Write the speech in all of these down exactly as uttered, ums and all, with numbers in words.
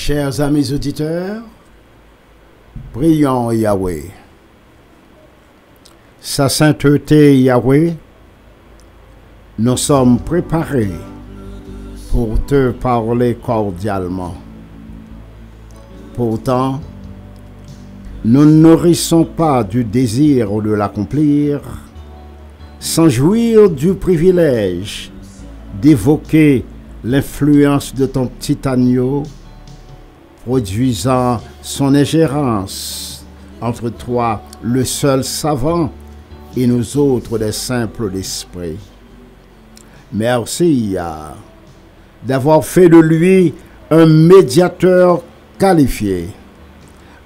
Chers amis auditeurs, prions Yahweh. Sa senteté, Yahweh, nous sommes préparés pour te parler cordialement. Pourtant, nous ne nourrissons pas du désir de l'accomplir sans jouir du privilège d'évoquer l'influence de ton petit agneau produisant son ingérence entre toi, le seul savant, et nous autres, des simples d'esprit. Merci, Yah, d'avoir fait de lui un médiateur qualifié,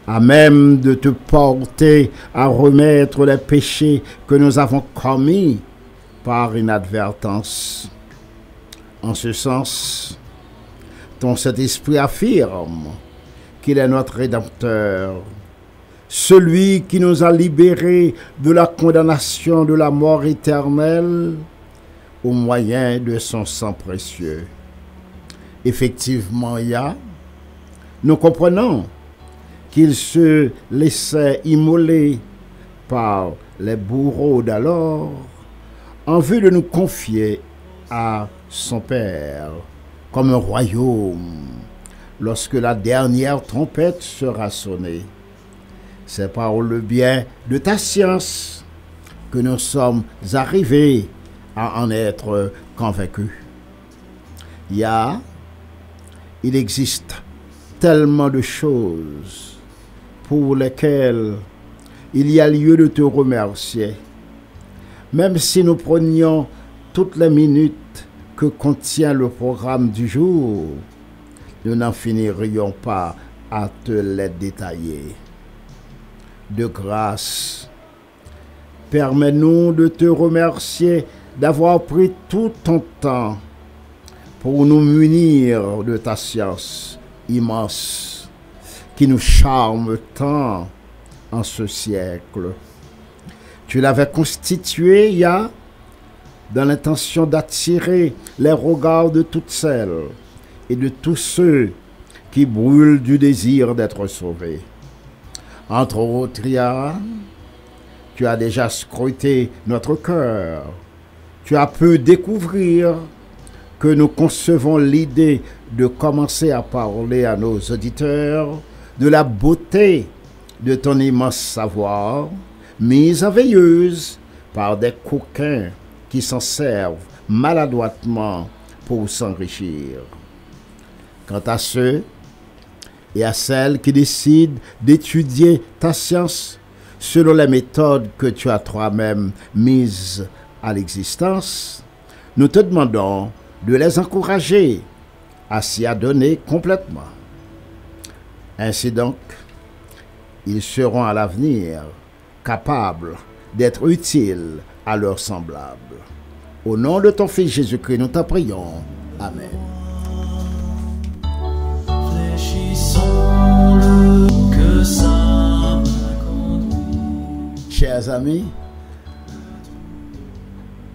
à même de te porter à remettre les péchés que nous avons commis par inadvertance. En ce sens, ton Saint-Esprit affirme qu'il est notre Rédempteur, celui qui nous a libérés de la condamnation de la mort éternelle au moyen de son sang précieux. Effectivement, Yah, nous comprenons qu'il se laissait immoler par les bourreaux d'alors en vue de nous confier à son Père comme un royaume lorsque la dernière trompette sera sonnée. C'est par le biais de ta science que nous sommes arrivés à en être convaincus. Yah, il existe tellement de choses pour lesquelles il y a lieu de te remercier. Même si nous prenions toutes les minutes que contient le programme du jour, nous n'en finirions pas à te les détailler. De grâce, permets-nous de te remercier d'avoir pris tout ton temps pour nous munir de ta science immense qui nous charme tant en ce siècle. Tu l'avais constituée, Yah, dans l'intention d'attirer les regards de toutes celles et de tous ceux qui brûlent du désir d'être sauvés. Entre autres, Yah, tu as déjà scruté notre cœur. Tu as pu découvrir que nous concevons l'idée de commencer à parler à nos auditeurs de la beauté de ton immense savoir, mise en veilleuse par des coquins qui s'en servent maladroitement pour s'enrichir. Quant à ceux et à celles qui décident d'étudier ta science selon les méthodes que tu as toi-même mises à l'existence, nous te demandons de les encourager à s'y adonner complètement. Ainsi donc, ils seront à l'avenir capables d'être utiles à leurs semblables. Au nom de ton Fils Jésus-Christ, nous t'en prions. Amen. Chers amis,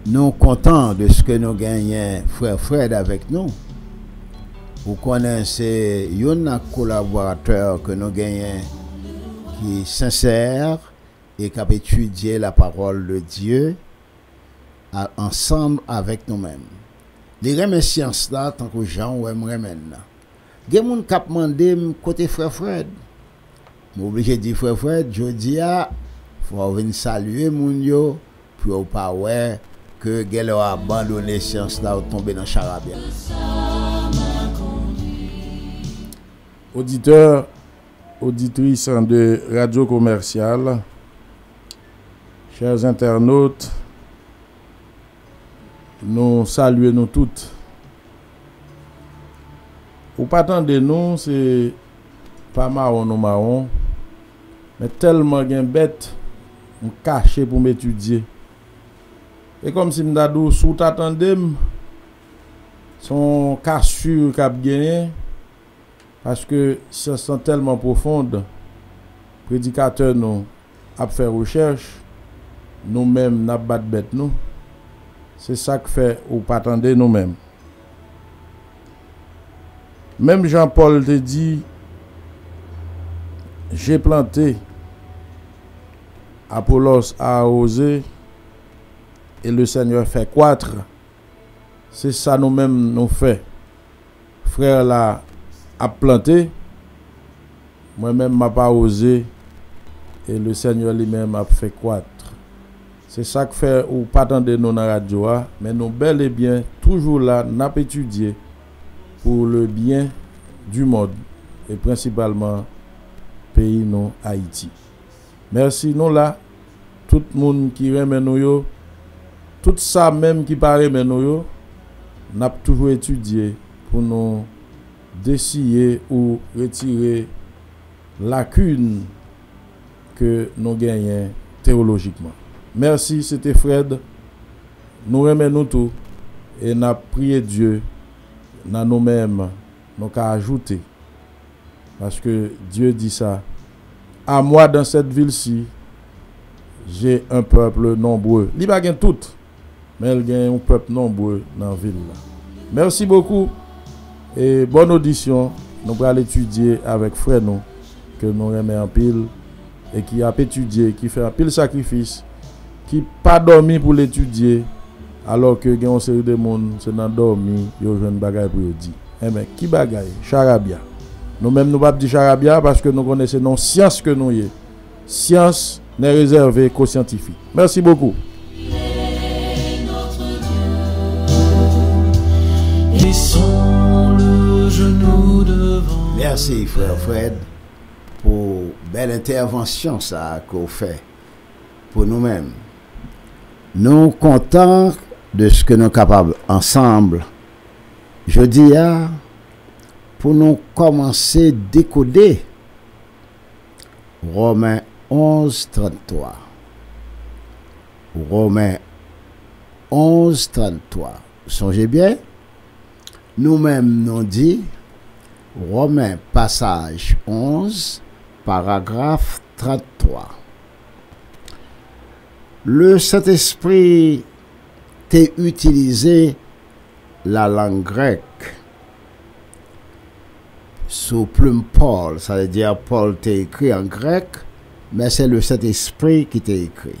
nou kontan de ce que nou genyen frè Fred avèk nou. Ou konnen se youn nan kolaboratè ke nou genyen ki sensè e k ap etidye la parole de Dieu a, ansanm avèk nou menm. Li renmen syans la tankou jan w wè m renmen l nan. Gen moun k ap mande m kote frè Fred. M oblije di frè Fred, jodi a, fò w vin salye moun yo pou yo pa wè ke genlè w abandone syans la, w tonbe nan charabya. Oditè, oditris de Radio Commerciale, chers internautes, nou salye nou tout. Ou pa tande nou, se pa mawon nou mawon, men tèlman gen bèt, m kache pou m etidye. E kòmsi m ta di w, si w ta tande m, se yon kasir k ap genyen, paske syans lan tèlman pwofond, predikatè nou ap fè rechèch, nou menm n ap bat bèt nou. Se sa k fè ou pa tande nou menm. Menm jan Pòl te di, J'ai planté, Apollos a arrosé, et le Seigneur fait croître. Se sa nou menm nou fè. Frè la ap plante, mwen menm m ap awoze, e le Senyè li menm ap fè kwat. Se sa k fè ou pa tande nou nan radyo a, men nou bèl e byen toujou la, n ap etidye pour le bien du monde, e prensipalman peyi nou Ayiti. Mèsi, nou la. Tout moun ki renmen nou yo, tout sa menm ki pa renmen nou yo, n ap toujou etidye pou nou desiye ou retire lakin ke nou genyen teyolojikman. Mèsi, se te Fred. Nou renmen nou tou e n ap priye Dye nan nou menm, nou ka ajoute. Parce que Dieu dit ça, à moi dans cette ville-ci, j'ai un peuple nombreux. Li pa gen tout, men l gen yon pèp nonbre nan vil la. Mèsi bokou e bòn odisyon. Nou pral etidye avèk frè nou ke nou renmen anpil e ki ap etidye, ki fè anpil sakrifis, ki pa dòmi pou l etidye, alò ke gen yon seri de moun, se nan dòmi yo jwenn bagay pou yo di. Enben, ki bagay? Charabya. Nou menm, nou p ap di charabya paske nou konnen se nan syans ke nou ye. Science n'est réservée qu'aux scientifiques. Merci beaucoup. Baissons le genou devant. Mèsi, frè Fred, pou bèl entèvansyon sa a ke w fè pou nou menm. Nou kontan de ce que nou kapab ansanm jodi a pou nou kòmanse dekode Women onz trant twa. Women onz trant twa. Sonje byen, nou menm nou di Women pasaj onz, paragraf trant twa. Le Sentespri te itilize lalang grèk sou plim Pòl, sa vle di Pòl te ekri an grèk, men se le Sentespri ki te ekri.